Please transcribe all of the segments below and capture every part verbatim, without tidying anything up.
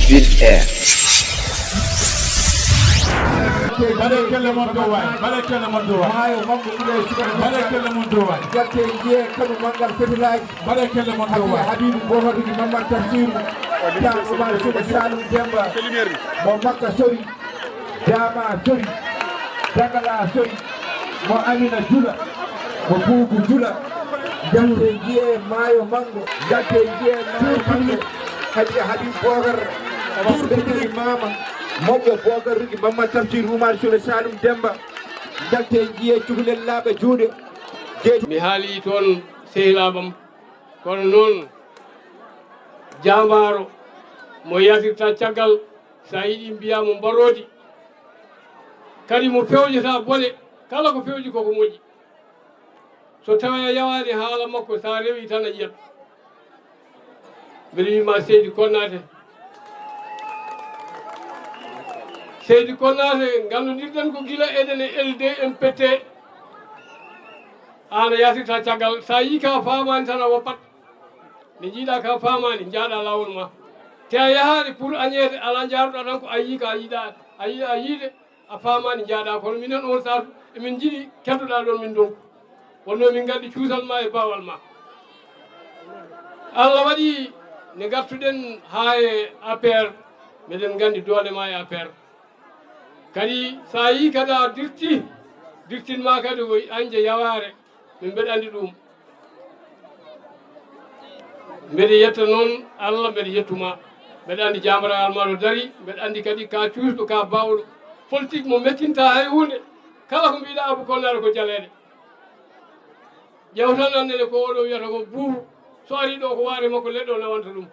Ville Air. Mbaɗee kelle mon dow waay, mbaɗee kelle mon dow waay. Maayo maggo ɓiɗo e suka. Mbaɗee kelle mon dow waay. Jatte njiye kanu manngal fetelaaji. Mbaɗee kelle mon dow waay. Habibu Bohoto ki Mamad Tafsiru. Tan Oumar Sow Saloum Demba. Mo Makka sori. Dama sori, Dagala sori, mo Amina jula, mo Buubu jula. Jatte njiye maayo manngo, jatte njiye maayo manngo. Kadi Habib Bogar, Abdou Mama, moƴƴo Bogar Ruki, Mamma Tafsir, Oumar Sule, Saloum Demba. Jatte njiye cukalel laaɓa juuɗe. Je- Mi haali toon sehilaaɓam, kono noon jaambaaro mo yaatirta caggal, so a yiɗi mbiyaa mo mbaroodi, kadi mo fewjata bone, kala ko fewji koko moƴƴi. So tawii a yawaani haala makko, so a rewii tan a yiyat. Mbeɗa wiyi ma Seydi Konnaate. Seydi Konnaate, nganndodirɗen ko gila eɗen e L D M P T. Aan a yaatirta caggal, so a yii ka faamaani tan a woppat. Nde njiiɗa ka faamaani, njaaɗa laawol ma. Te a yahaani pour añeede, alaa njaaruɗa tan ko a yii ka a yiɗa, a yiɗa a yiide, a faamaani njaaɗa. Kono minen on saatu, emin njiɗi keddoɗa ɗon min ndonku. Wonno min nganndi cuusal ma e baawal ma. Allah waɗi nde ngartuɗen haa e A P R, meɗen nganndi doole ma e A P R. Kadi so a yii kadi a dirti, dirtin ma kadi ko añde yawaare, min mbeɗa anndi ɗum. Mbeɗa yetta noon Allah, mbeɗa yettuma. Mbeɗa anndi jaambaral ma no dari, mbeɗa anndi kadi ka cuusɗo, ka baawɗo. Politique mo mettinta hay huunde. Kala ko mbiɗa Abou Konnaare ko jaleeɗe. Ƴeew tan annene ko oɗo wiyata ko buubu. So ari ɗo ko waare makko leɗɗo nawanta ɗum.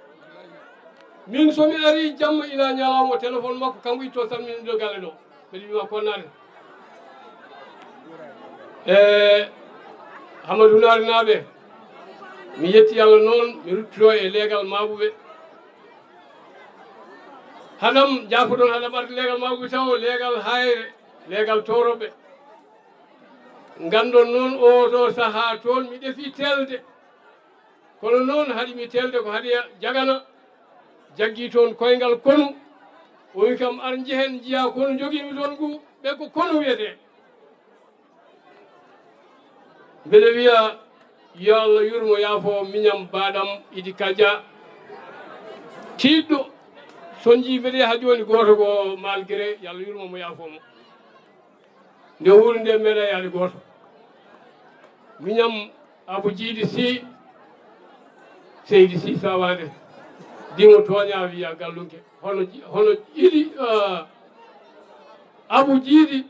Min so mi ari jamma ina ñalawma téléphone makko kanko itto salminde ɗo galle ɗo. Mbeɗa wiima Konnaare. E Hamadou Naari naaɓe, mi yetti Allah noon, mi ruttito e leegal Maaɓuɓe. Haɗam jaafoɗon, haɗam arde leegal Maaɓuɓe taw, leegal Hayre, leegal Toroɓe. Nganndon noon oo ɗoo sahaa toon mi ɗefi telde. Kono noon haɗi mi telde ko haɗi Jagana jaggi toon koyngal konu. O wi kam ar njehen njiya konu jogiimi toon ngu, ɓe ko konu wiyetee. Mbeɗa wiya yo Allah yurmo yaafo miñam baɗam Idi Kaja. Tiiɗɗo sonji mbeɗa yaha jooni gooto ko malgré yo Allah yurmo mo yaafo mo. Nde wuuri nde meeɗa yaade gooto. Miñam Abu Jiidi Si, Seydi Si Sawaade. Dimo tooña wiya gallunke. Hono ji-, hono Jiidi, ah, Abu Jiidi,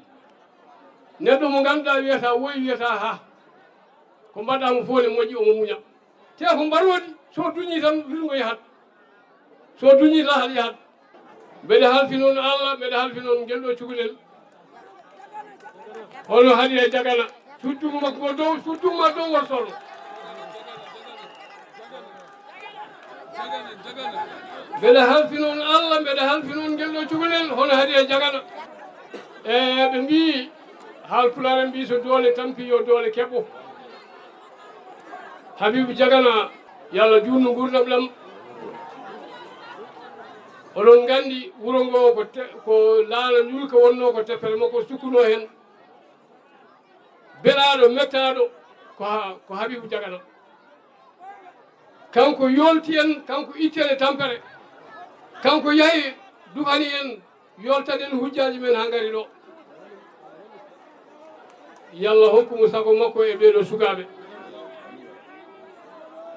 neɗɗo mo ngannduɗaa wiyata woy, wiyata ha. Ko mbaɗɗaa mo fof ne moƴƴi, omo muña. Te ko mbaroodi, so duñii tan wirngo yahat. So duñii tan haɗa yahat. Mbeɗa halfini on Allah, mbeɗa halfini on ngel ɗo cukalel. Hono haɗi e Jagana. Suddungu makko ko dow, suddungu ma dow won solo. Mbeɗa halfini on Allah, mbeɗa halfini on ngel ɗo cukalel, hono haɗi e Jagana. E ɓe mbii, Haalpulaar en mbii so doole tampi yo doole keɓo. Habibu Jagana, yo Allah juutnu nguurndam ɗam. Oɗon nganndi wuro ngo ko te-, ko laana ñulka wonnoo ko teppere makko sukkunoo heen. Belaaɗo, mettaaɗo ko ha-, ko Habibu Jagana. Kanko yoolti en, kanko itti en e tampere. Kanko yahi dufani en. Yoltaɗen hujjaaji men haa ngari ɗo. Yo Allah hokku mo sago makko e ɓeeɗo sukaaɓe.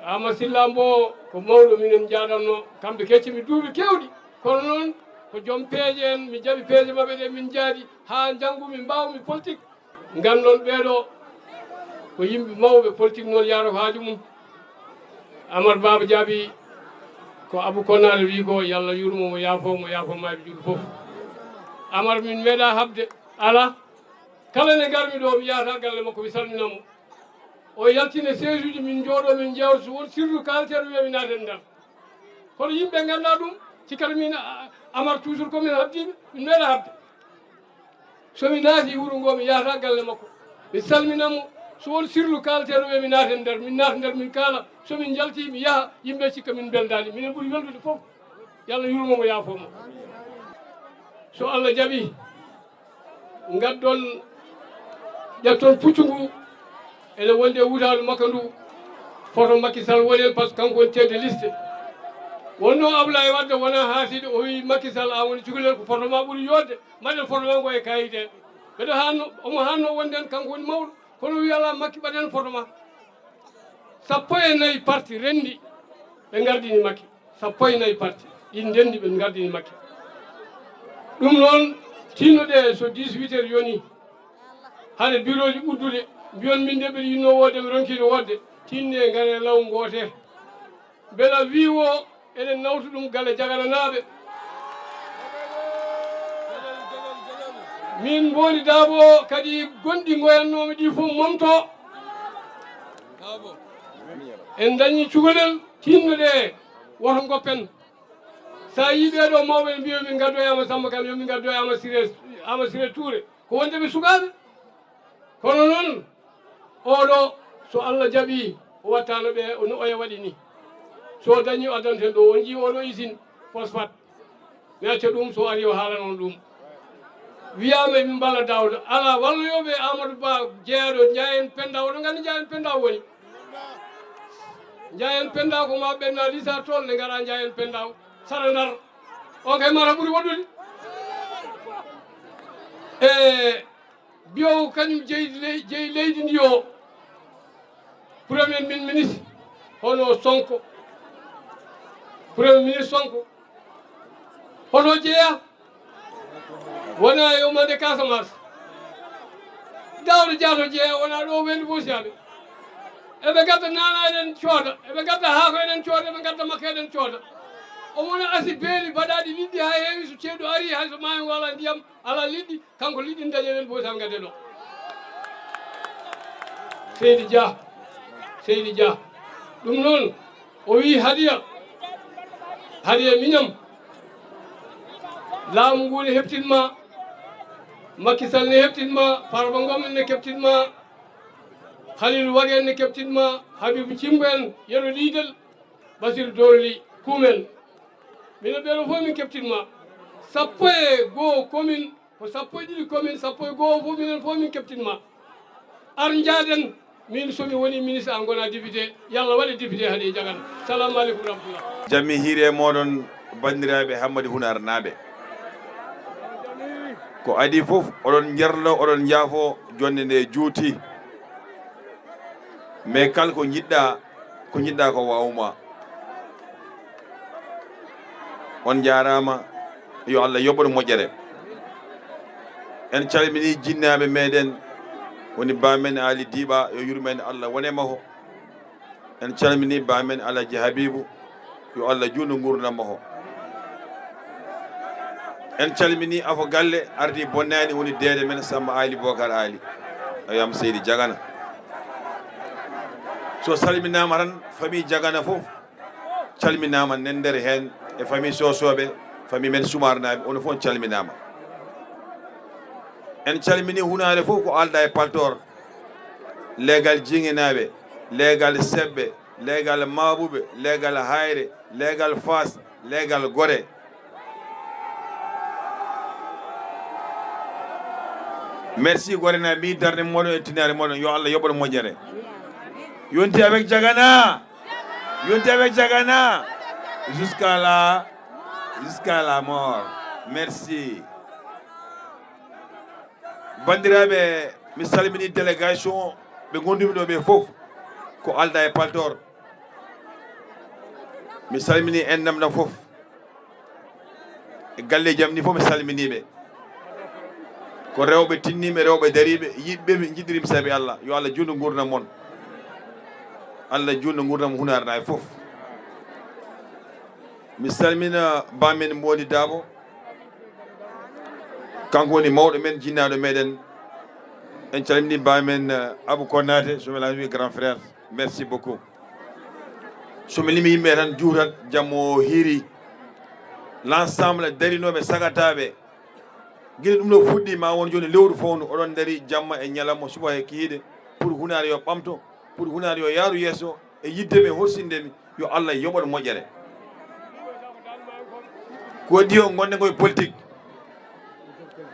Ama Silla Mbo ko mawɗo minen njaaɗatno, kamɓe kecci mi duuɓi keewɗi. Kono noon ko joom peeje en, mi jaɓi peeje maɓɓe ɗe min njaaɗi haa njanngu mi mbaawmi politique. Nganndon ɓeeɗo ko yimɓe mawɓe politique noon yaara ko haaju mum. Amar Baaba Jaabi ko Abu Konnaare wi ko yo Allah yurmo mo, yaafo mo, yaafo maaɓe julɓe fof. Amar min meeɗa haɓde, alaa. Kala nde ngarmi ɗo mi yahata galle makko mi salmina mo. O yaltina seesuuji min njooɗo min njeewta so won sirlu kaalateeɗo wiya mi naaten nder. Kono yimɓe ngannda ɗum, cikkata min a-, a-, Amar toujours ko min haɓdiiɓe, min meeɗa haɓde. So mi naati wuro ngo, mi yahata galle makko. Mi salmina mo. So won sirlu kaalateeɗo, ɓe mi naata nder, min naata nder, min kaala. So min njalti, mi yaha, yimɓe cikka min mbeldaani. Minen ɓuri weldude fof. Yo Allah yurmo mo, yaafo mo. So Allah jaɓi, ngaddon, ƴetton puccu ngu, ene wondi e wutaalu makko ndu, photo Macky Sall woni heen, par ce que kanko woni tête de liste. Wonno Ablaye Wade wona haatiiɗo, o wi Macky Sall, a woni cukalel, ko photo ma ɓuri yodde, mbaɗen photo ma ngo e kayit he. Mbeɗo hanno, omo hanno wonden kanko woni mawɗo, kono wi ala Macky, mbaɗen photo ma. Sappo e nayi parti renndi, ɓe ngardini Macky. Sappo e nayi parti, ɗin ndenndi, ɓe ngardini Macky. Ɗum noon, tinnoɗe so dix-huit heures yoni, hade birooji uddude, mbiyon min de mbiɗa yinnoo wodde, mi ronkiino wodde, tinne ngare law ngoote. Mbela wiiwo eɗen nawtu ɗum gale Jagananaaɓe. Min Mbondi Daabo kadi gonɗi ngoyannoomi ɗi fof momto. En dañi cukalel tinno ɗe woto ngoppen. Sa yii ɓee ɗo mawɓe ne mbiya min ngaddoyama Samba Kane, yo min ngaddoyama Siré, Ama Siré Touré. Ko wonde ɓe sukaaɓe. Kono noon, oɗo, so Allah jaɓi, o wattano ɓe no oya waɗi ni. So dañi o addanta en ɗo, on jii oɗo usine phosphate. Mi acca ɗum, so ari o haalana on ɗum. Wiyaama emin mballa Daawda. Alaa walloyooɓe Amadou Ba jeyaɗo Njaayeen Pennda, oɗon nganndi Njaayeen Pennda woni? Njaayeen Pennda ko ma ɓenna lisa toon ne ngara Njaayeen Pennda sara Ndar. On kay mata ɓuri woɗɗude. E Biyo kañum jeyi ley-, jeyi leydi ndi o. Premier min-, ministre hono Sonko. Premier ministre Sonko. Hoto jeeya? Wona e yumande Casamance. Daawda Dia to jeeya, wona ɗo Wendi Bosiyaɓe. Eɓe gadda nana eɗen cooda, eɓe gadda haako eɗen cooda, eɓe gadda makka eɗen cooda. Omo wona asi beeli baɗaɗi liɗɗi ha heewi, so ceeɗu ari, hay so maayo ngo ala ndiyam, ala liɗɗi, kanko liɗɗi dañe men boy tan gadde ɗo. Seydi Dia, Seydi Dia. Ɗum noon, o wii hadiya, hadiya miñam. Laamu ngu ne heɓtin ma, Macky Sall ne heɓtin ma, Farba Ngom en ne keɓtin ma, Khalilou Wague en ne keɓtin ma, Habibou Cimbo en, Yero Lidel, Basir Dorli, Kumen. Minen ɓeɗo fof min keɓtin ma. Sappo e goo commune, ko sappo e ɗiɗi commune, sappo e goo fof minen fof min keɓtin ma. Ar njaaden, min somi woni ministre a gona député, yalla waɗe député haade e jagana. Salamu aleykum rahmatullah. Jammi hiire moɗon banndiraaɓe Hammadi Hunaarnaaɓe. Ko adii fof oɗon njarlo, oɗon njaafo, jonde nde juuti. Mais kala ko njiɗɗa, ko njiɗɗa ko wawma. On njaaraama, yo Allah yoɓon moƴƴere. En calmini jinnaaɓe meɗen, woni baamen Ali Diiɓa, yo yurmeende Allah wone makko. En calmini baamen Alhaji Habibu, yo Allah juutnu nguurndam makko. En calmini afo galle, ardi bonnaani, woni deede men Samba Ali Bokar Ali. Ayam Seydi Jagana. So salminaama tan, famille Jagana fof calminaama, nandere heen e famille Sosoɓe, famille men Sumarnaaɓe, on fof calminaama. En calmini hunaare fof ko alda e paltoor, leegal Jiŋinaaɓe, leegal Seɓɓe, leegal Maabuɓe, leegal Hayre, leegal Faas, leegal Gore. Merci Gorenaaɓe, mi darde moɗon e tinaare moɗon, yo Allah yoɓon moƴƴere. Yonti avec Jagana. Yonti avec Jagana. Jusqu'à la, jusqu'à la mort. Merci. Banndiraaɓe, mi salmini délégation ɓe ngondumi ɗo ɓe fof, ko alda e paltoor. Mi salmini en namna fof. E galleeji am ni fof mi salminiiɓe. Ko rewɓe tinniiɓe, rewɓe dariiɓe, yiɗɓe mi, njiɗirimi sabi Allah. Yo Allah juutnu nguurndam mon. Allah juutnu nguurndam Hunaarnaaɓe fof. Mi salmina baamen Mbondi Daabo. Kanko woni mawɗo men, jinnaaɗo meɗen. En calmini baamen, eh, Abou Konate, so mi laami grand frère. Merci beaucoup. So mi limi yimɓe tan juutat, jammo o hiiri. L'ensemble darinooɓe, sagataaɓe. Gila ɗum ɗo fuɗɗi, ma won jooni lewru fowndu, oɗon dari jamma e ñalamma, suba e kihiɗe, pour hunaare yo ɓamto, pour hunaare yo yaaru yeeso, e yiɗde mi, horsinde mi, yo Allah yoɓan moƴƴere. Ko waɗi o ngonɗen koye politique,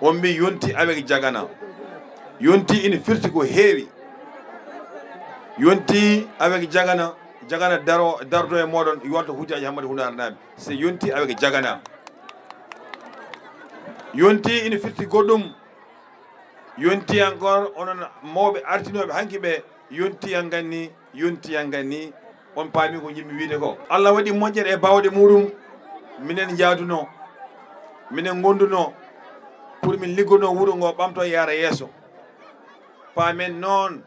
on mbi yonti avec Jagana. Yonti ina firti ko heewi. Yonti avec Jagana, Jagana daro, dardo e moɗon, yolta hujjaaji Hammadi Hunaare naaɓe. C'est yonti avec Jagana. Yonti ina firti goɗɗum. Yonti encore, onon mawɓe artinooɓe hanki ɓe, yonti yan ganni, yonti yan ganni, on paami ko njiɗmi wiide ko. Allah waɗi moƴƴere e baawɗe muɗum, minen njaaduno, minen ngonduno pour min liggono wuro ngo ɓamto yaara yeeso. Paamen noon,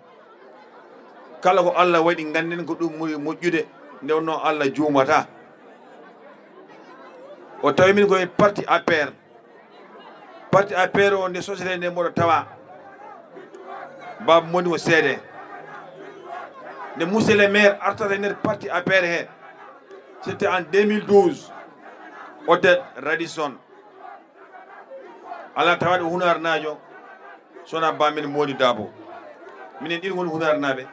kala ko Allah waɗi, ngannden ko ɗum ɓuri moƴƴude, nde wonno Allah juumata. O tawi min koye parti A P R. Parti A P R o nde sosete nde mboɗo tawa. Baaba Modi o seede. Nde monsieur le maire artata e nder parti A P R he, c'était en deux mille douze. Odette Radisson. Alaa tawaɗo hunarnaajo, sona ba min Modi Dabo. Minen ɗiɗi ngoni hunarnaaɓe.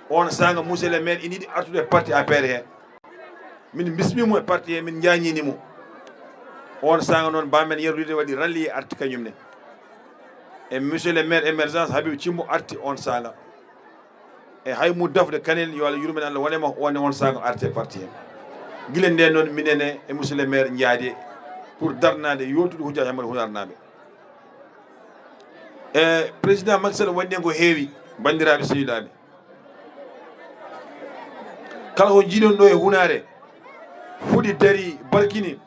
On saanga, monsieur le maire ina yiɗi artude e parti A P R he. Min bismi mo e parti he, min njañini mo. On saanga noon, ba men Yero Dude waɗi rallier arti kañum ne. E monsieur le maire émergence Habib Cimbo arti on saanga. E hay mu dafde Kanel, yo Allah yurmen, Allah wone mo, wone on saanga arti e parti he. Gila nden noon, minen e, e monsieur le maire njaadi pour darnaade, yoltude hujjaaji Hammadi Hunarnaaɓe. E président Macky Sall waɗi ɗen ko heewi, banndiraaɓe sehilaaɓe. Kala ko njiiɗon ɗo e hunaare, fuɗi dari, barkini,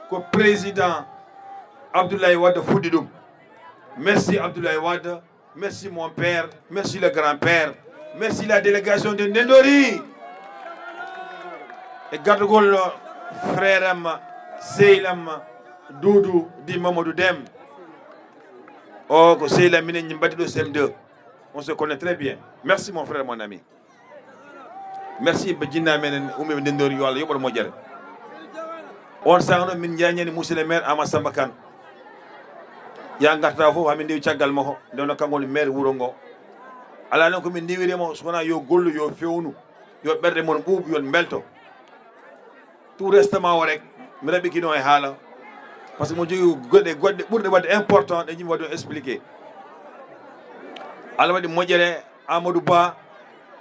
ko président Abdoulaye Wade fuɗɗi ɗum. Merci Abdoulaye Wade, merci mon père, merci le grand-père, merci la délégation de Ndendori. E gardugol frère am, sehil am, Doudou Di Mamadou Dem. O ko sehil am, minen mbaɗi ɗo C M deux. On se connaît très bien. Merci mon frère, mon ami. Merci ɓe jinna menen ummiɓe Ndendori, yo Allah yoɓoto moƴƴere. On saanga noon min njañani monsieur le maire Amadou Samba Kane. Ya ngarta fof hamin ndewi caggal makko, nde wonno kanko woni maire wuro ngo. Alaa noon ko min ndewiri mo, so wonaa yo gollu, yo fewnu, yo ɓerɗe mon ɓuuɓ, yo mbelto. Tout récemment o rek, mi raɓɓikino e haala, parce que mo jogii goɗɗe, goɗɗe ɓurɗe waɗde important, ɗe jiɗmi waɗde on expliqué. Allah waɗi moƴƴere, Amadou Ba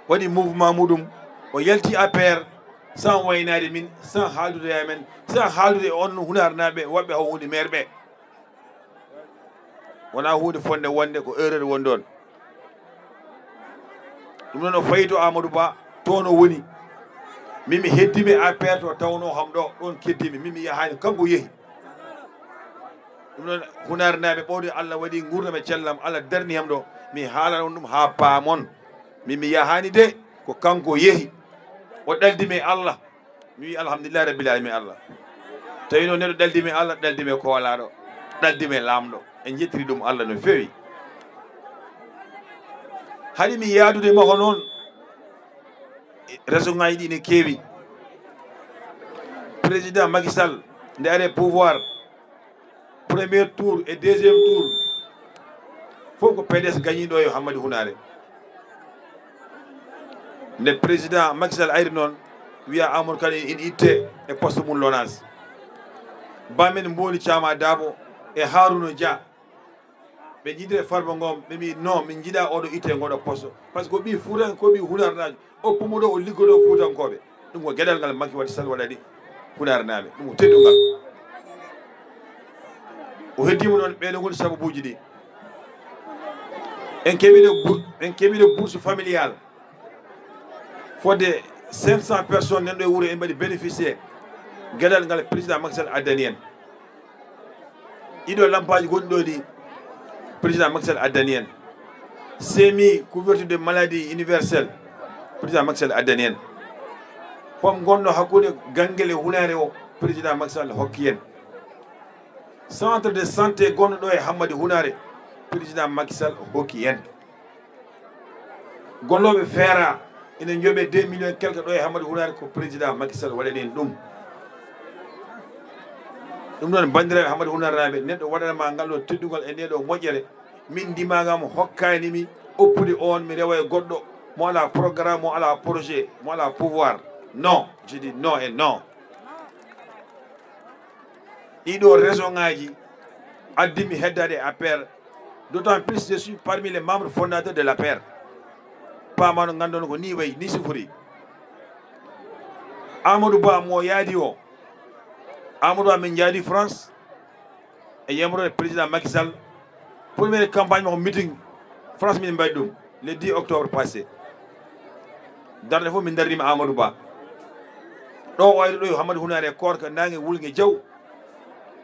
waɗi mouvement muɗum, o yalti A P R sans waynaade min, sans haaldude e amen, sans haaldude e on hunarnaaɓe, waɗɓe haw huunde maire ɓe. Wonaa huunde fotnde wonde, ko erreur woni ɗoon. Ɗum noon o fayi to Amadou Ba, toon o woni. Min mi heddii mi A P R to tawnoo kam ɗo, ɗoon keddii mi, min mi yahaani, kanko yehi. Ɗum noon hunarnaaɓe ɓowde Allah waɗi nguurndam e cellal am, Allah darni kam ɗo, mi haalana on ɗum haa paamon. Min mi yahaani de, ko kanko yehi. O ɗaldi mi e Allah. Mi wi alhamdulillahi rabbil alamin Allah. Tawi noon neɗɗo ɗaldi mi Allah, ɗaldi mi koolaaɗo, ɗaldi mi laamɗo. En njettiri ɗum Allah no feewi. Haɗi mi yaadude makko noon, raison ngaji ɗi ne keewi. Président Macky Sall, nde ari e pouvoir, premier tour e deuxième tour, fof ko P D S gañiɗo e Hammadi Hunaare. Nde président Macky Sall ari noon, wiya Amadou Kane ina itte e poste mum Lonase. Ba men Mboni Caama Dabo e Harouna Dia, ɓe njiɗi e Farba Ngom, ɓe mbi non, min njiɗa oɗo itte ngoɗo poste. Par ce que ko ɓi Fuuta, ko ɓi hunarnaajo. O pumuɗo, o liggodo Fuutankooɓe. Ɗum ko geɗal ngal Macky Wade Sall waɗani hunarnaaɓe. Ɗum ko teddungal. O heddiima noon, ɓeɗo ngoni sababuuji ɗi. En keɓiɗo bou-, en keɓiɗo bourse familiale. Fodde cinq cents personnes nan ɗo e wuro en mbaɗi bénéficier geɗal ngal président Macky Sall addani en. Ɗiɗo lampaaji gonɗi ɗo ɗi, président Macky Sall addani en. Semi couverture de maladie universelle, président Macky Sall addani en. Pom gonɗo hakkunde Ganngel e Hunaare o, président Macky Sall hokki en. Centre de santé gonɗo ɗo e Hammadi Hunaare, président Macky Sall hokki en. Gollooɓe feera ina njoɓe deux millions quelque ɗo e Hammadi Hunaare, ko président Macky Sall waɗani en ɗum. Ɗum noon, banndiraaɓe Hammadi Hunaarnaaɓe, neɗɗo waɗanama ngal ɗo teddungal e nde ɗo moƴƴere, min ndimagam hokkaani mi oppude on, mi rewa e goɗɗo, Mo alaa programme, mo alaa projet, mo alaa pouvoir. Non, je dis non et non. Ɗiɗo raison ngaji addi mi heddaade A P R, d'autant plus je suis parmi les membres fondateurs de l'A P R. Paama no nganndon ko ni wayi, ni sifori. Amadou Ba mo yaadi o, Amadou Ba min njaadi France, e yamroore président Macky Sall. Première campagne makko, meeting France, min mbaɗi ɗum le dix octobre passé. Darnde fof min darnima Amadou Ba. Ɗo o ari ɗo yo Hammadou Hunaare, Koorka, Naange, Wulnge, Jaw.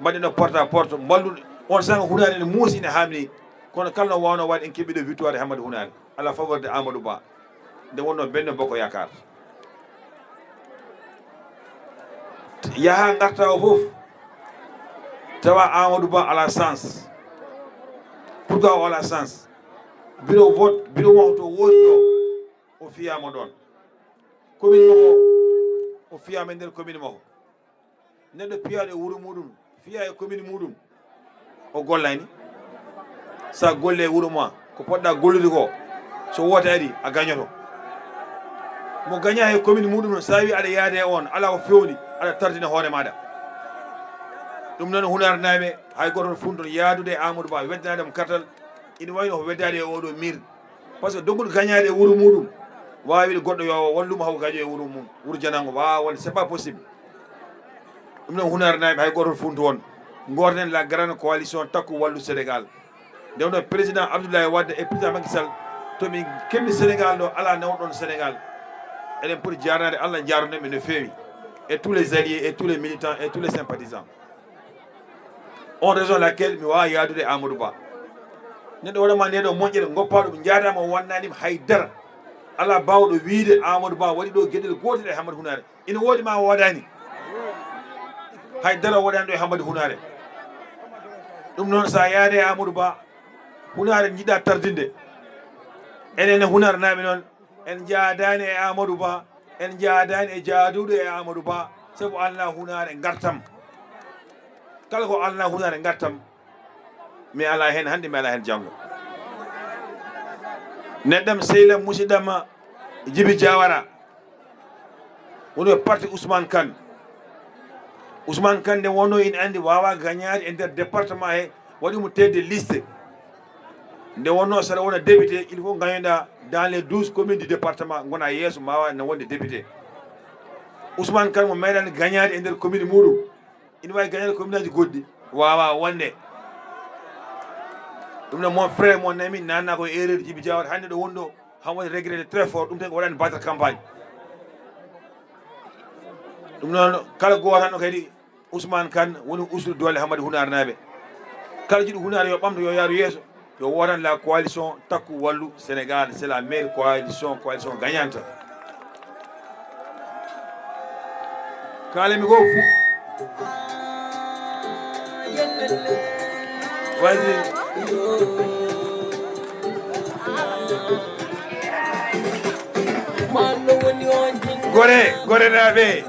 Mbaɗen ɗo porte à porte, mballuɗe. On sanga Hunaare ne muusi, ne haamni. Kono kala no wawno waɗde, en keɓi ɗo victoire e Hammadou Hunaare, à la faveur de Amadou Ba. Nde wonno Benno Bokk Yaakaar. Yaha ngarta o fof, tawa Amadou Ba ala chance. Pourquoi o ala chance? Bureau vote, bureau makko to woodi ɗo, o fiyama ɗon. Commune makko, o fiyama e nder commune makko. Neɗɗo piyaɗo e wuro muɗum, fiya e commune muɗum, o gollani. Sa golle e wuro ma, ko poɗɗa gollude ko, so woote ari, a gañoto. Mo gaña e commune muɗum, sa wi aɗa yaade e on, ala ko fewndi, aɗa tardina hoore maɗa. Ɗum noon, Hunaare naaɓe, hay goto funto yaadude e Amadou Ba, weddanaade mo kartal, ina wayno ko weddaade e oɗo miir. Par ce que dogguɗo gañaade e wuro muɗum, waawi wiide goɗɗo yo walluma haw gaño e wuro mum, wuro janango, waawa wonde, c'est pas possible. Ɗum noon, Hunaare naaɓe, hay goto funto on. Gooten la grande coalition Takku Wallu Sénégal. Nde wonno président Abdoulaye Wade e président Macky Sall, to min kemmi Sénégal ɗo, ala nawɗo ɗon Sénégal. Eɗen poti jaarnaade Allah, njaarnoɗen ɓe no feewi. Et tous les alliés, et tous les militants, et tous les sympathisants. On raison laquelle mi wawa yaadude Amadou Ba. Neɗɗo waɗama nde ɗo moƴƴere, goppa ɗum, jaadama, o wannanima hay dara. Ala bawɗo wiide Amadou Ba waɗi ɗo geɗel gotel e Hammadou Hunaare. Ina woodi ma o waɗani? Hay dara o waɗani ɗo e Hammadou Hunaare. Ɗum noon, sa yaade e Amadou Ba, Hunaare jiɗɗa tardinde. Enen e Hunaare naaɓe noon, en jaadani e Amadou Ba, en jaadani e jaaduɗo e Amadou Ba, sabu alna Hunaare ngartam. Kala ko alna Hunaare ngartam, mi ala hen hannde, mi ala hen janngo. Neɗɗam sehlam, musidɗam Djiby Diawara, woni e parti Ousmane Kane. Ousmane Kane nde wonno ina anndi wawa gañaade e nder département he, waɗi mo tête de liste. Nde wonno saɗa wona député, il faut gañoɗa dans les douze communes du département, gona yeeso, mbawa ne wonde député. Ousmane Kane mo meeɗani gañaade e nder commune muɗum, ina wawi gañaade commune aji goɗɗi, wawa wonde. Ɗum noon, mon frère, mon ami, nanna ko erreur Djiby Diawara hannde ɗo woni ɗo, hamo waɗi regretté très fort, ɗum tan ko waɗani battre campagne. Ɗum noon, kala goto hannde kadi, Ousmane Kane woni ustude doole Hammadou Hunaare naaɓe. Kala jiɗɗo Hunaare yo ɓamto, yo yaaru yeeso, yo wootan la coalition Takku Wallu Sénégal. C'est la meilleure coalition, coalition gagnante. Kaalemi ko fu-, vas-y. Gore, Gore naaɓe.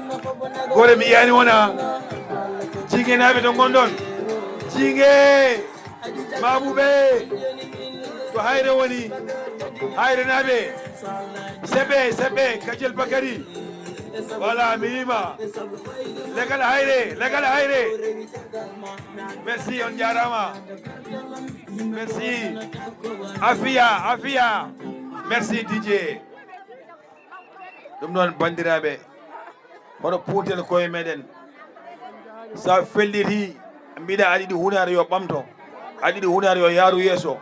Gore mi yiyani wona. Jinge naaɓe to ngonɗon. Jinge. Mabuɓe. To Hayre woni. Hayre naaɓe. Seɓe, seɓe, Kajel Bakari. Voilà, mi yima. Legal Hayre, legal Hayre. Merci, on jarama. Merci. Afia, Afia. Merci, D J. Ɗum noon, banndiraaɓe, hono puunten koye meɗen. Sa felliti, mbiɗa aɗa yiɗi Hunaare yo ɓamto, aɗa yiɗi Hunaare yo yaaru yeeso,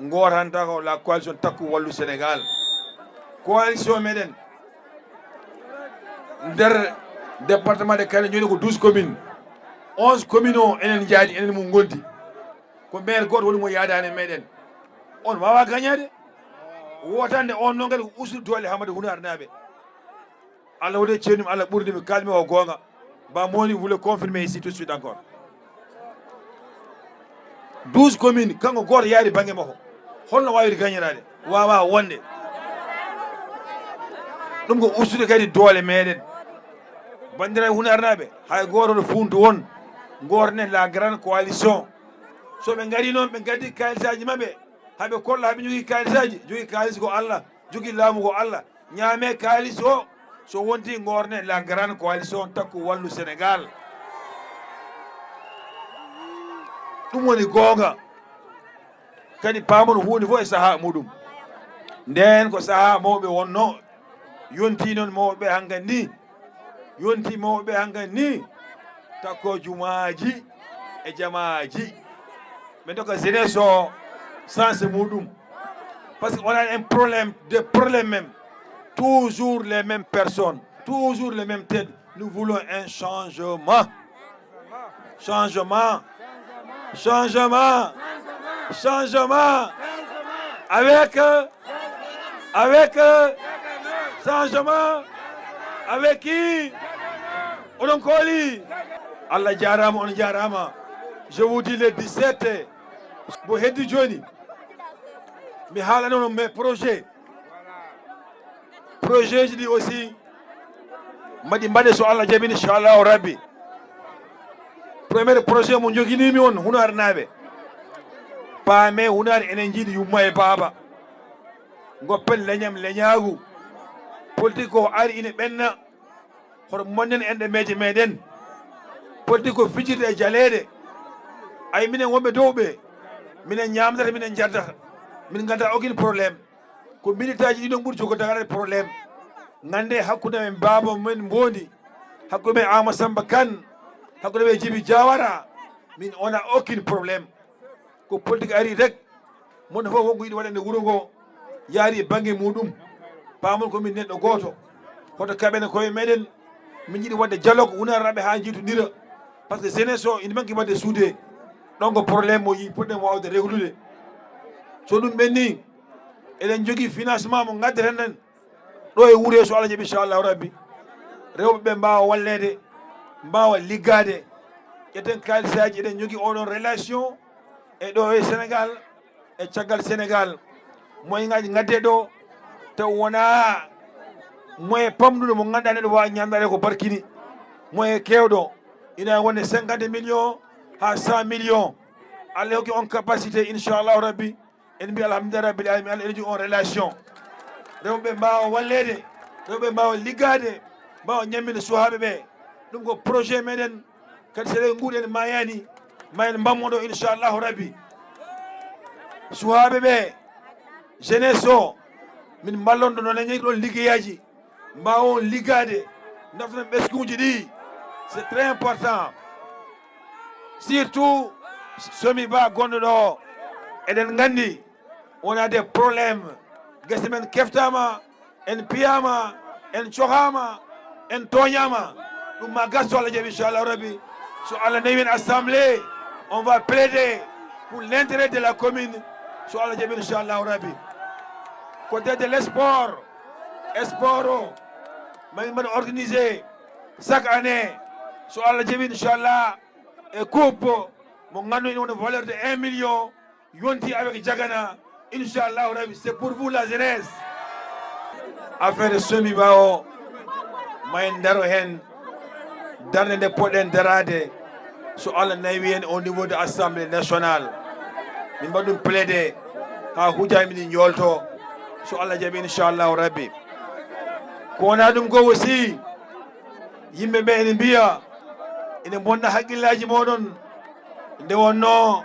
ngootanta ko la coalition Takku Wallu Sénégal. Coalition meɗen nder département de Kayes, joni ko douze communes. Onze communes o, enen njaadi, enen mum ngondi. Ko maire gooto woni mo yaadaani e meɗen. On waawa gañaade. Wootande on noon kadi ko ustude doole Hammadou Hunaare naaɓe. Allah woni e ceernum, Allah ɓurdi mi, kalmi o goonga. Ba Moni, vous le confirmez ici tout de suite encore. Douze communes, kanko gooto yaari bannge makko. Holno waawiri gañiraade? Waawa wonde. Ɗum ko ustude kadi doole meɗen. Banndiraaɓe Hunaare naaɓe, hay gooto no fuuntu won. Ngootanen la grande coalition. So ɓe ngari noon, ɓe ngaddi kaalisaaji maɓɓe, haɓe kolla haɓe jogii kaalisaaji, jogii kaalis ko Allah. Jogi laamu ko Allah. Ñaame kaalis o, so wonti ngorne la grande coalition Takku Wallu Sénégal. Ɗum woni goonga. Kadi paamon huunde fof e sahaa muɗum. Ndeen ko sahaa mawɓe wonno, yonti noon mawɓe ɓe hankadi ni, yonti mawɓe ɓe hankadi ni, takko jumaaji e jamaaji. Ɓe ndokka jeunesse o sens muɗum. Parce que on a un problème, des problèmes même. Toujours les mêmes personnes, toujours les mêmes têtes. Nous voulons un changement. Changement. Changement. Changement. Avec, avec, changement. Avec qui? Oɗon kooli? Allah jaaraama, on jaaraama. Je vous dis le dix-sept. Mbo heddi jooni, mi haalana on mes projets. Projet ji ɗi aussi, mbaɗi mbaɗe so Allah jaɓi, inchallahu rabbi. Premier projet mo joginimi on, Hunaarnaaɓe. Paame Hunaare enen jiiɗi yumma e baaba. Ngoppen leñam leñaagu. Politique ko ari ina ɓenna. Hoto monnen enɗe meeje meɗen. Politique ko fijirde e jaleeɗe. Ay, minen wonɓe dow ɓe, minen ñaamdata, minen njardata. Min nganndaa aucun problème. Ko militaaji ɗiɗon ɓuri jogo dagade problème. Ngannde hakkunde men baaba men Mbondi, hakkunde men Amadou Samba Kane, hakkunde men Djiby Diawara, min on a aucun problème. Ko politique ari rek. Mono fof wonko yiɗi waɗande wuro ngo, yaari e bannge muɗum. Paamon ko min neɗɗo gooto. Hoto kaɓen koye meɗen. Min jiɗi waɗde dialogue wunaraɓe haa njiitondira. Parce que jeunesse o ina manque waɗde suude. Ɗon ko problème mo yi poɗɗen wawde reglude. So ɗum ɓenni, eɗen jogii financement mo ngaddeten ɗo e wuro, so Allah jaɓi, inchallahu rabbi. Rewɓe ɓe mbaawa walleede, mbaawa liggaade. Ƴetten kaalisaaji, eɗen jogii oɗon relation e ɗo e Sénégal, e caggal Sénégal. Moyen ngaji ngadde ɗo, taw wona moyen pamɗuɗo mo ngannduɗaa neɗɗo waawa ñaamdaade ko barkini. Moyen keewɗo, ina wonde cinquante millions haa cent millions. Allah hokki on capacité, inchallahu rabbi. En mbi alhamdulillahi rabbil alamin, Allah ene jogii on relation. Rewɓe mbaawa walleede, rewɓe mbaawa liggaade, mbaawa ñamminde suhaaɓe ɓe. Ɗum ko projet meɗen. Kadi so eɗen nguuri en maayani, ma en mbammoɗo, inchallahu rabbi. Suhaaɓe ɓe, jeunesse o, min mballonto no leñirɗon liggeyaaji, mbaawa on liggaade, naftan ɓeskuuji ɗi. C'est très important. Surtout, Somi Ba gonɗo ɗo, eɗen nganndi wona des problèmes. Gese men keftaama, en piyaama, en cohaama, en tooñaama. Ɗum ma gas so Allah jaɓi, inchallahu rabbi. So Allah newi en assemblée, on va plaider pour l'intérêt de la commune. So Allah jaɓi, inchallahu rabbi. Côté de l'esport, sport o, ma min mbaɗa organisé chaque année. So Allah jaɓi, inchallah, e coupe mo nganndu ina wona valeur de un million, yonti avec Jagana, inchallahu rabbi. C'est pour vous la jeunesse. Affaire Somi Ba o, ma en ndaro heen darnde nde poɗɗen daraade, so Allah nawi en au niveau de assemblée nationale. Min mbaɗa ɗum plaider haa hujjaaji men ɗi njoolto, so Allah jaɓi, inchallahu rabbi. Ko wona ɗum ko aussi, yimɓe ɓe ene mbiya, ene bonna hakkillaaji mooɗon. Nde wonnoo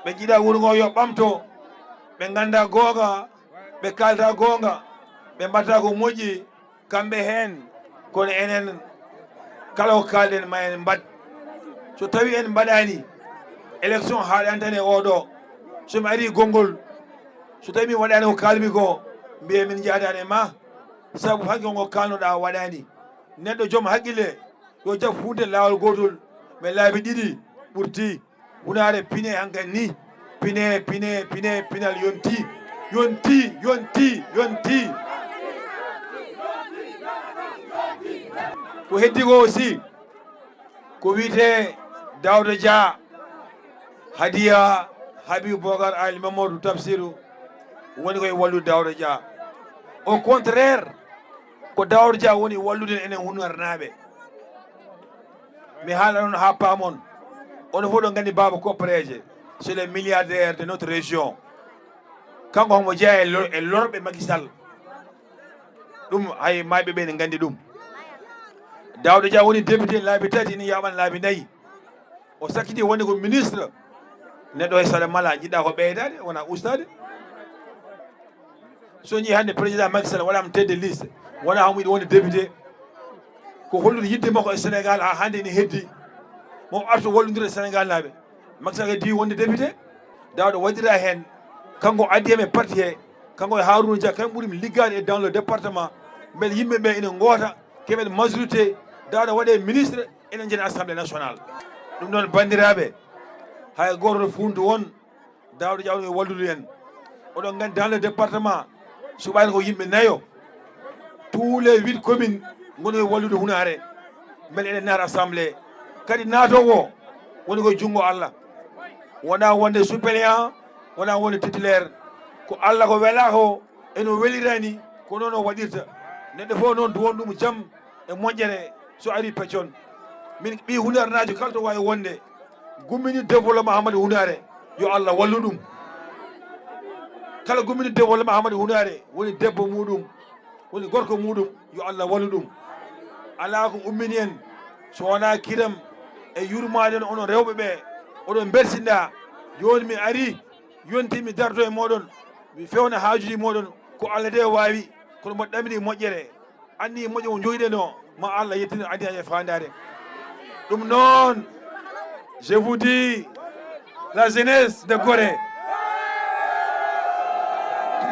ɓe njiɗa wuro ngo yo ɓamto, ɓe ngannda goonga, ɓe kaalda goonga, ɓe mbaɗta ko moƴƴi, kamɓe heen. Kono enen, kala ko kaalɗen, ma en mbaɗ. So tawi en mbaɗaani, élection haaɗani tan e oɗo. So mi arii konngol, so tawi mi waɗaani ko kaalmi ko, mbiye min njaadaani e ma, sabu hanki ko ngo kaalnoɗaa waɗaani. Neɗɗo joom hakkille, yo jaf huunde laawol gootol, mais laabi ɗiɗi ɓurti. Hunaare pine hankadi ni. Pine, pine, pine, pinal yonti. Yonti, yonti, yonti. Ko heddi ko aussi, ko wiyetee Daouda Dia, Hadiya, Habib Bocar, Ali Mamadou, Tafsirou, woni koye wallude Daouda Dia. Au contraire, ko Daouda Dia woni wallude enen Hunaarnaaɓe. Mi haala on haa paamon. Onon fof ɗon nganndi Baba Kopreje, c'est le milliardaire de notre région. Kanko homo jeyaa e lor-, e lorɓe Macky Sall. Ɗum hay maayɓe ɓe ne nganndi ɗum. Daawda Dia woni député laabi tati, ina yaaɓana laabi nayi. O sakkiti wonde ko ministre. Neɗɗo e saɗa mala, jiɗɗa ko ɓeydaade, wona ustaade. So njii hannde président Macky Sall waɗaama tête de liste, wona homo yiɗi wonde député. Ko hollude yiɗde makko e Sénégal, haa hannde ina heddi. Mo artu wallondire Sénégal naaɓe. Macky Sall kadi diwi wonde député. Daawɗo waɗira heen. Kanko addi e parti he. Kanko e Harouna Dia, kañum ɓuri mi liggaade e dans le département. Mbele yimɓe ɓe ina ngoota, keɓen majorité. Daawɗo waɗe ministre, enen njeni assemblée nationale. Ɗum noon, banndiraaɓe, hay gooto fuuntu won. Daawɗo Dia woni ko e wallude en. Oɗon nganndi, dans le département, suɓaani ko yimɓe nayo. Tous les huit communes ngoni ko e wallude Hunaare. Mbele eɗen naata assemblée. Kadi naatoowo o woni ko e junngo Allah. Wonaa wonde suppléant, wonaa wonde titulaire. Ko Allah ko welaa ko, eno welirani, ko noon o waɗirta. Neɗɗo fof noon duwon ɗum jam e moƴƴere so ari peccon. Min ɓii Hunaarenaajo kala to waawi wonde, gummini développement Hamadi Hunaare, yo Allah wallu ɗum. Kala gummini développement Hamadi Hunaare, woni debbo muɗum, woni gorko muɗum, yo Allah wallu ɗum. Alaa ko ummini en so wonaa kiram e yurmaade on, onon rewɓe ɓe, oɗon mbelsinda. Jooni mi ari, yonti mi darto e mooɗon, mi fewna haajuuji mooɗon, ko Allah de waawi, kono mboɗo ɗamini moƴƴere. Anni moƴƴo mo njogiɗen o, ma Allah yettin anniya e faandaare. Ɗum noon, je vous dis, la jeunesse de Gorée,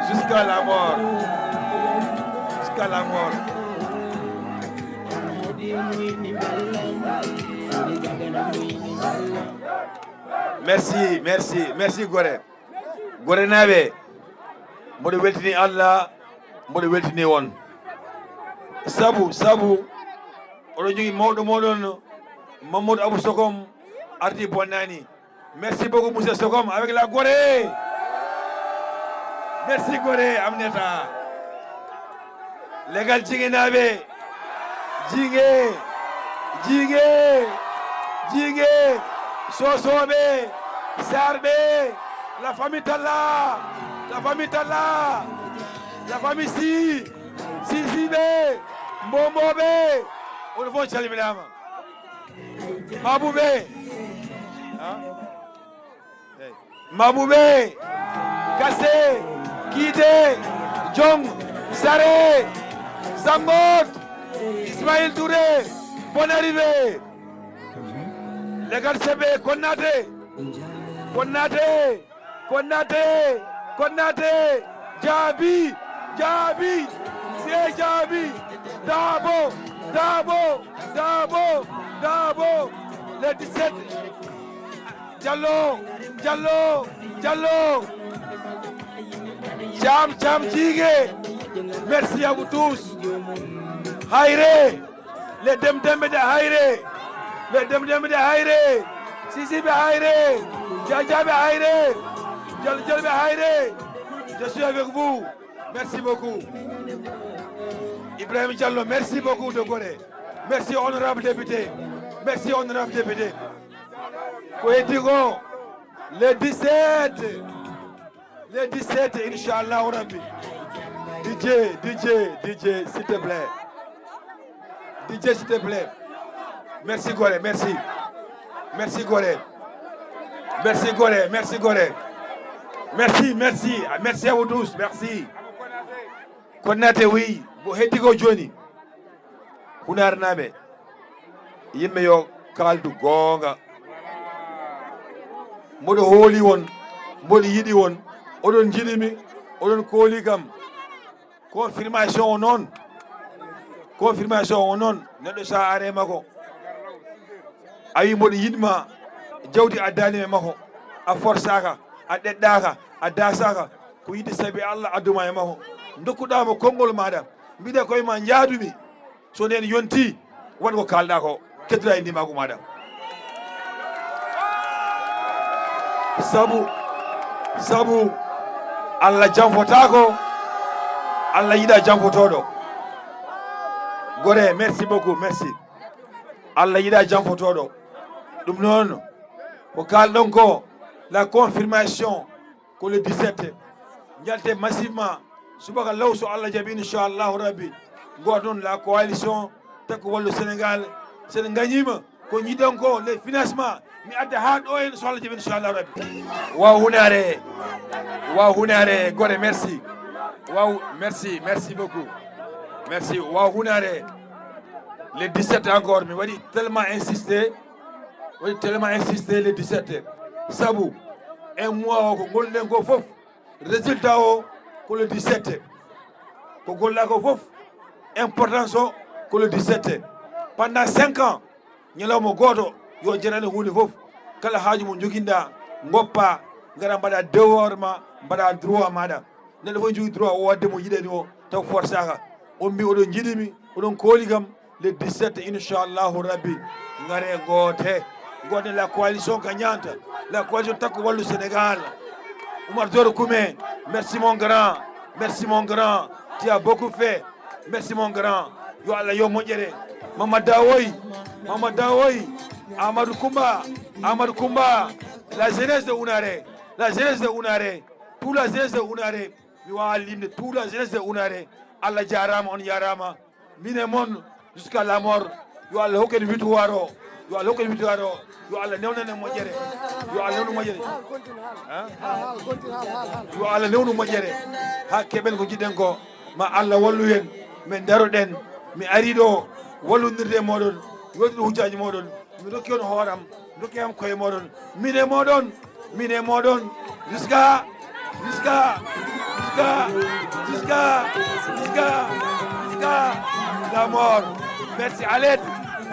jusqu'à la mort, jusqu'à la mort. Merci, merci, merci Gorée. Gorenaaɓe, mboɗo weltini Allah, mboɗo weltini on. Sabu, sabu, oɗon jogii mawɗo mooɗon, Mamadou Abou Sokom, arti bonnani. Merci beaucoup, monsieur Sokom, avec la Gorée. Merci Gorée, Aminata. Legal Jingenaaɓe, Jinge, Jinge, Jinge, Sosoɓe, Sarɓe, la famille Talla, la famille Talla, la famille Si, Sisiɓe, Mbomboɓe, on fof calminaama. Mabuɓe, ah. Mabuɓe, Kase, Kiite, Jong, Sare, Sangot, Ismail Touré, bonne arrivée. Legal Sebe, Konnate, Konnate, Konnate, Konnate, Jaabi, Jaabi, Sey Jaabi, Dabo, Dabo, Dabo, Dabo, le dix-sept. Diallo, Diallo, Diallo. Thiam, Thiam Jiige. Merci à vous tous. Hayre, les Dem Demɓe de Hayre. Les Dem Demɓe de Hayre. Sisiɓe Hayre. Jajaɓe Hayre. Diallo, Diallo ɓe Hayre. Je suis avec vous. Merci beaucoup. Ibrahim Diallo, merci beaucoup de Gorée. Merci honorable député. Merci honorable député. Ko heddi ko, le dix-sept, le dix-sept, inchallahu rabbi. D J, D J, D J, s'il te plaît. D J, s'il te plaît. Merci Gorée, merci. Merci Gorée. Merci Gorée, merci Gorée. Merci, merci. Merci à vous tous, merci. Konnate wi, ko heddi ko jooni. Hunaarenaaɓe, yimɓe yo kaaldu goonga. Mboɗo hooli won, mboɗo yiɗi won, oɗon njiɗi mi, oɗon kooli kam. Confirmation o noon, confirmation o noon, neɗɗo so a are makko, a wi mboɗo yiɗma, jawdi addaani e makko, a forsaaka, a ɗeɗɗaaka, a daasaaka, ko yiɗde sabi Allah adduma e makko, dokkuɗaa mo konngol maaɗa, mbiɗa koye ma njaadumi, so ndeen yonti, waɗ ko kaalɗaa ko, keddoɗaa e ndimaagu maaɗa. Sabu, sabu Allah janfotaako, Allah yiɗaa janfotooɗo. Gorée, merci beaucoup, merci. Allah yiɗaa janfotooɗo. Ɗum noon, ko kaalɗon ko, la confirmation, ko le dix-sept. Njalte massivement, subaka law so Allah jaɓi, inchallahu rabbi. Gooto noon, la coalition Takku Wallu Sénégal, so en ngañiima ko njiɗon ko, les financements, mi adda haa ɗo en, so Allah jaɓi, inchallah rabbi. Waaw hunaare, waaw hunaare, gore, merci. Waaw, merci, merci beaucoup. Merci, waaw hunaare. Le dix-sept encore, mi waɗi tellement insisté, waɗi tellement insisté le dix-sept. Sabu, un mois o ko ngolɗen ko fof, résultat o ko le dix-sept. Ko gollaa ko fof, importance o ko le dix-sept. Pendant cinq ans, ñalawma gooto yo jarane huunde fof. Kala haaju mo njoginɗaa, ngoppa, ngara mbaɗa devoir ma, mbaɗa droit maɗa. Neɗɗo fof jogii droit o waɗde mo yiɗani o, taw forsaaka. On mbi oɗon njiɗi mi, oɗon kooli kam, le dix-sept, inchallahu rabbi, ngare goote. Goote, la coalition gagnante, la coalition Takku Wallu Sénégal. Oumar Doro Koumé, merci mon grand, merci mon grand, tu as beaucoup fait, merci mon grand. Yo Allah yo moƴƴere. Mamadou Dawoy, Mamadou Dawoy, Amadou Koumba, Amadou Koumba, la jeunesse de Hounaré, la jeunesse de Hounaré, tout la jeunesse de Hounaré, mi wawa limde, tout la jeunesse de Hounaré. Allah jarama, on jarama. Min e mon, jusqu'à la mort. Yo Allah hokku en victoire o. Yo Allah hokku en victoire o. Yo Allah newnan en moƴƴere. Yo Allah newnu moƴƴere. Hein? Yo Allah newnu moƴƴere. Ha keɓen ko jiɗɗen ko. Ma Allah wallu en. Min daroɗen. Mi ari ɗo wallodirde e moɗon. Yewtide hujjaji moɗon. Mi rokki on hooram. Rokki am koye moɗon. Min e moɗon. Min e moɗon. Jusqu'à, jusqu'à, jusqu'à, jusqu'à, jusqu'à, jusqu'à la mort. Merci Aled.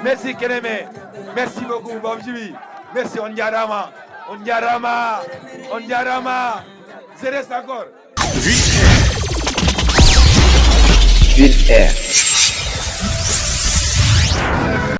Merci Keneme. Merci beaucoup Baba Jibi. Merci, on jarama. On jarama. On jarama. Je reste encore. Vite. Vite Air.